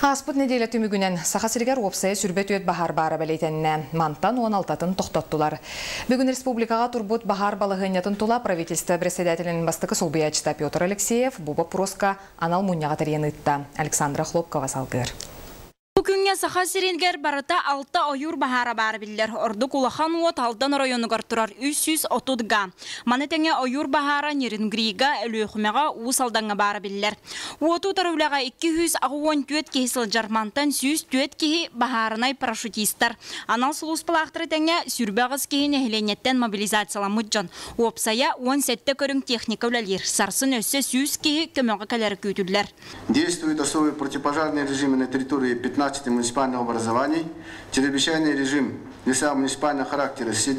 Ааспыт нэдиэлэ түмүгүнэн Саха сиригэр уопсайа 24 баһаар баара бэлиэтэннэ. Мантан 16-тын тохтоттулар. Бүгүн республикаҕа турбут баһаар балаһыанньатын тула правительство председателин бастакы солбуйааччыта Петр Алексеев бу боппуруоска анал мунньаҕы тэрийэн ыытта. Александра Хлопкова салгыыр. Бу күҥҥэ Саха сиригэр барыта алта ойуур баһаара баара биллэр. Ордук улахан уот Алдан оройуонугар турар 330 га. Маны тэҥэ ойуур баһаара Нерюнгрига, Өлүөхүмэҕэ, Уус Алдаҥҥа баара биллэр. Уоту утары үлэҕэ 284 киһи сылдьар. Мантан 104 киһи баһаарынай парашютистар. Анал сулууспалаахтары тэҥэ 28 киһи нэһилиэнньэттэн мобилизацияламмыт дьон. Уопсайа 17 көрүҥ техника үлэлиир. Сарсын өссө 100 киһи көмөҕө кэлэрэ күүтүллэр. Действуют особые противопожарные режимы на территории 15 муниципальных образований. Чрезвычайный режим леса муниципального характера с 7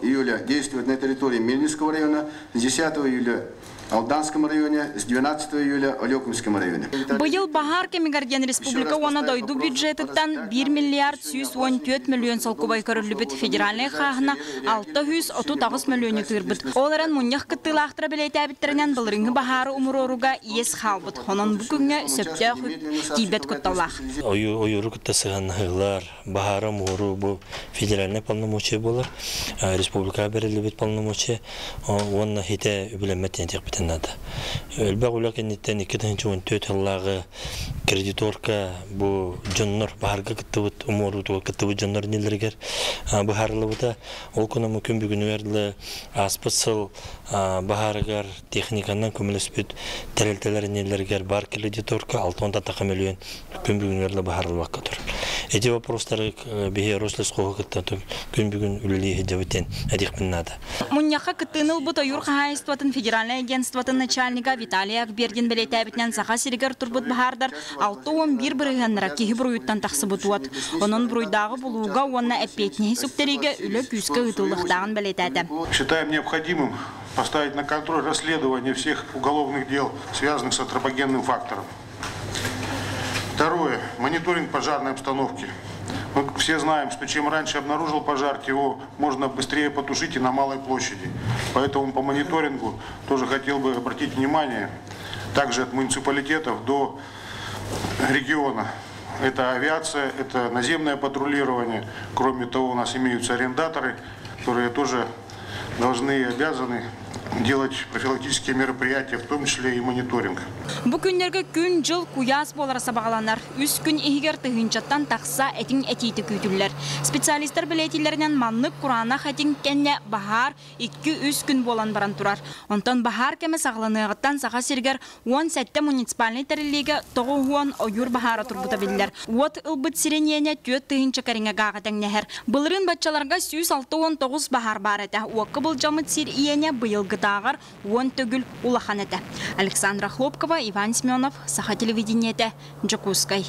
июля действует на территории Мирнинского района, с 10 июля Алданском районе, с 12 июля Олекминском районе. Быйыл баһаар кэмигэр диэн республика уонна дойду бюджетыттан 1 миллиард 114 миллион солкуобай көрүллүбүт, федеральнай хааһына 638 мөлүйүөнү тыырбыт. Ол эрэн мунньах кыттыылаахтара бэлиэтээбиттэринэн былырыыҥҥы баһаары умуруорууга иэс хаалбыт. Онон бу күҥҥэ сөптөөх үп тиийбэт кутталлаах. Ойууру кытта сыһыаннаһыылар, баһаары умуоруу бу федеральнай полномочия буолар, республикаҕа бэриллибит полномочия уонна хитэ үбүлэммэт диэн этиэхпитин наада. Элбэх үлэ кэнниттэн 2014 сыллааҕы кредиторка бу дьоннор баһаарга кыттыбыт, умуоруутугар кыттыбыт дьоннор иннилэригэр быһаарыллыбыта. Ол күн күн бүгүнүгэр дылы ааспыт сыл баһаарыгар техниканан көмөлөспүт тэрилтэлэр иннилэригэр бар кредиторка 60 миллион күн бүгүнүгэр дылы быһаарыллыбакка турар. Эти вопростары биһи Рослесхозу кытта күн бүгүн үлэлии сылдьабыт диэн этиэхпин наада. Мунньахха кыттыыны ылбыт ойуур хаһаайыстыбатын федеральнай агентствотын начальнига Виталий Акбердин бэлиэтээбитинэн Саха сиригэр турбут баһаардар 61 бырыһыаннара киһи буруйуттан тахсыбыт уот. Онон буруйдааҕы булууга уонна эппиэтинэһи сүктэриигэ үлэ күүскэ ыытыллыахтааҕын бэлиэтээтэ. Считаем необходимым поставить на контроль расследование всех уголовных дел, связанных с антропогенным фактором. Второе. Мониторинг пожарной обстановки. Мы все знаем, что чем раньше обнаружил пожар, его можно быстрее потушить и на малой площади. Поэтому по мониторингу тоже хотел бы обратить внимание, также от муниципалитетов до региона. Это авиация, это наземное патрулирование. Кроме того, у нас имеются арендаторы, которые тоже должны и обязаны делать профилактические мероприятия, в том числе и мониторинг. Бу күннэргэ күн-дьыл куйаас буолара сабаҕаланар. Үс күн иһигэр тыһыынчаттан тахса этиҥ этиитэ күүтүллэр. Специалистар бэлиэтииллэринэн маннык кураанах этиҥ кэннэ баһаар 2-3 күн буолан баран турар. Онтон баһаар кэмэ саҕаланыаҕыттан Саха сиригэр 17 муниципальнай тэриллиигэ 90 ойуур баһаара турбута биллэр. Уот ылбыт сирин иэнэ 4 тыһыынча кэриҥэ гааҕа тэҥнэһэр. Былырыын баччаларга 169 баһаар баар этэ. Уокка былдьаммыт сир иэнэ быйылгытааҕар 10 төгүл улахан этэ. Александра Хлопкова, Иван Семенов, Саха телевидениетэ, Дьокуускай.